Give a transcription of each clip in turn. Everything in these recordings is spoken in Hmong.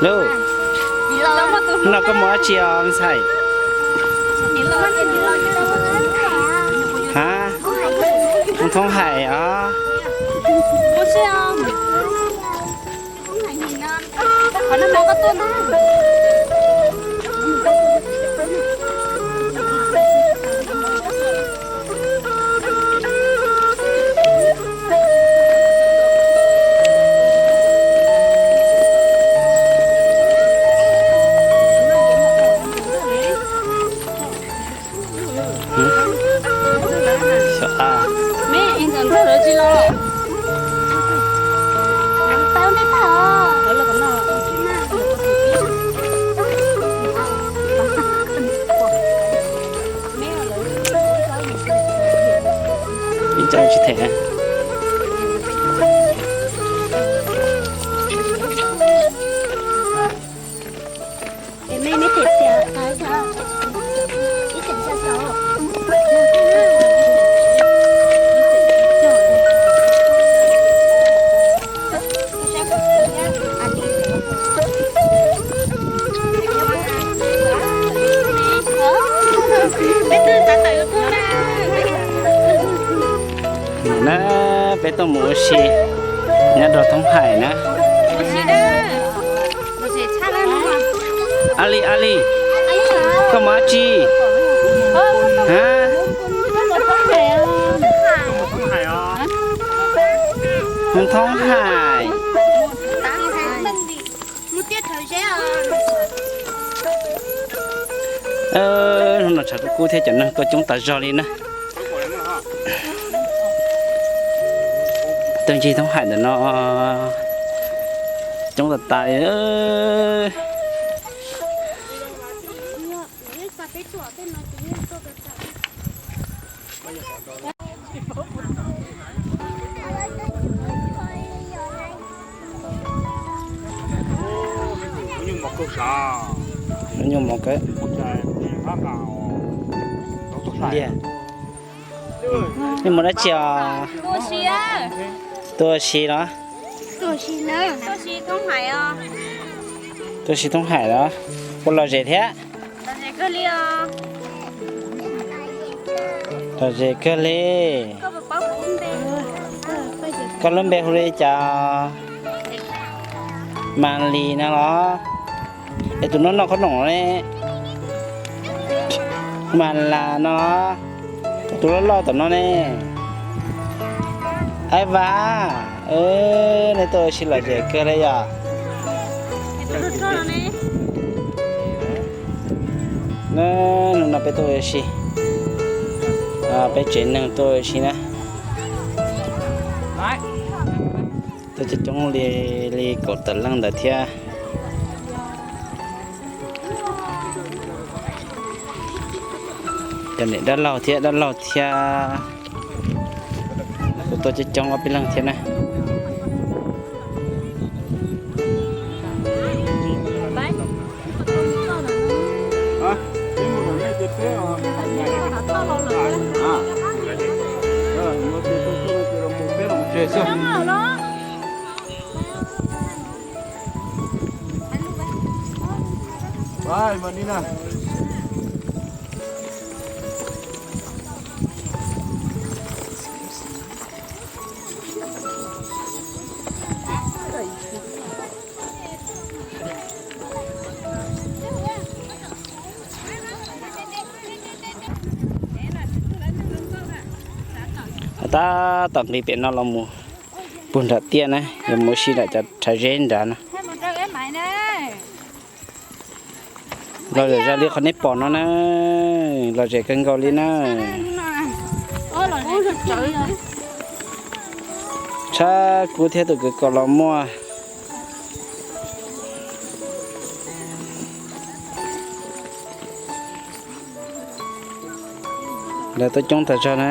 Lub, no koj mus dab tsi os ntxhais? Ha, mus thoob hais os. Ib co tsis them. Na, peb tuaj mus ua si nyob rau thoob hais na. Ali, Ali, koj mus dab tsi? Ha? Mus thoob hais. Hnub no tshav kub kub thiab cov neeg tuaj coob tas zog li na. Tuaj ncig thoob hais ntawm no coob tas tas li. Nyuj mos kawg. Liag, nej mus dab tsi os? Tuaj ua si los? Tuaj ua si thoob hais los? Puas lom zem thiab? Lom zem kawg li. Koj lub npe hu li cas? Mas Lis no los? Es tus no noj qhob noom ne? Mas Las no los? Tus loj loj tom no ne? Aib Vas, nej tuaj ua si lom zem kawg li yom? Hnub no peb tuaj ua si, peb tsev neeg tuaj ua si na. Tuaj coob coob li, li kaum tawm leej ntawd thiab. Cov niam dab laug thiab dab laug thiab, kuj tuaj coob coob ob peb leeg thiab na. Tab tom nqis pem no los mus puag nram tiaj na, yuav mus ua si nram cov rhawv zeb nrad no. Lom zem zoo li qhov nej pom no na, lom zem kawg nkaus li na. Tshav kub thiab tus kwv kaus los muaj. Lawv tuaj coob tas zog na.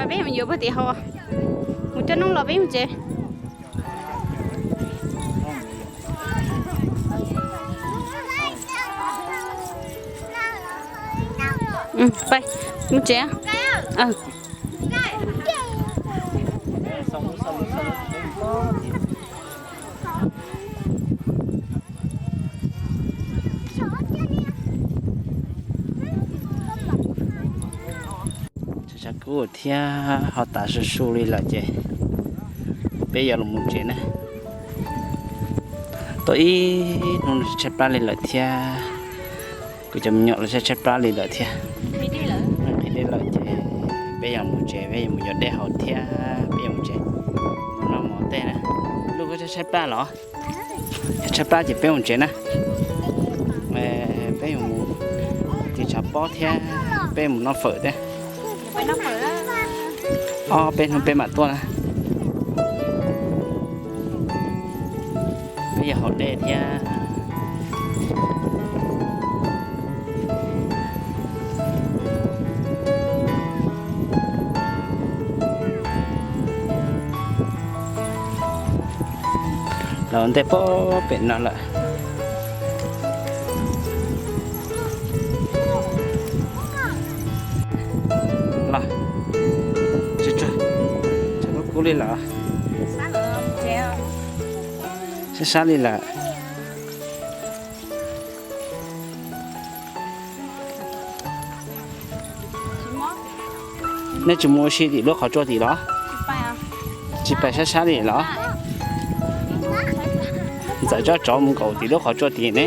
Pab peb mus yuav pag tim hauv, mus coj noob los peb mus tsev. Pab mus tsev. Tshav kub thiab ho tas su su li lawm ces peb yuav los mus tsev na. Tuaj ib hnub tshaib plab li lawm thiab. Kuv cov me nyuam los tshaib tshaib plab li lawm thiab. Nqhis dej lawm ces peb yuav mus tsev, peb yuav mus yuav dej haus thiab peb yuav mus tsev. Mus noj mov tej na. Luj, koj tshaib tshaib plab los? Tshaib plab ces peb mus tsev na. Peb yuav mus tiv tshav pob thiab peb mus noj fawm thiab. Ob peb hnub peb mam tuaj na. Peb yuav haus dej thiab. Los ntej pem no lawm. Los, tshav kub kub li lawm. Sab sab li lawm. Nej tsis mus ua si tim lub qhov tsua tim los? Tsis pais sab sab li los? Ntxawm coj tsov mus nkaum tim lub qhov tsua tim ne.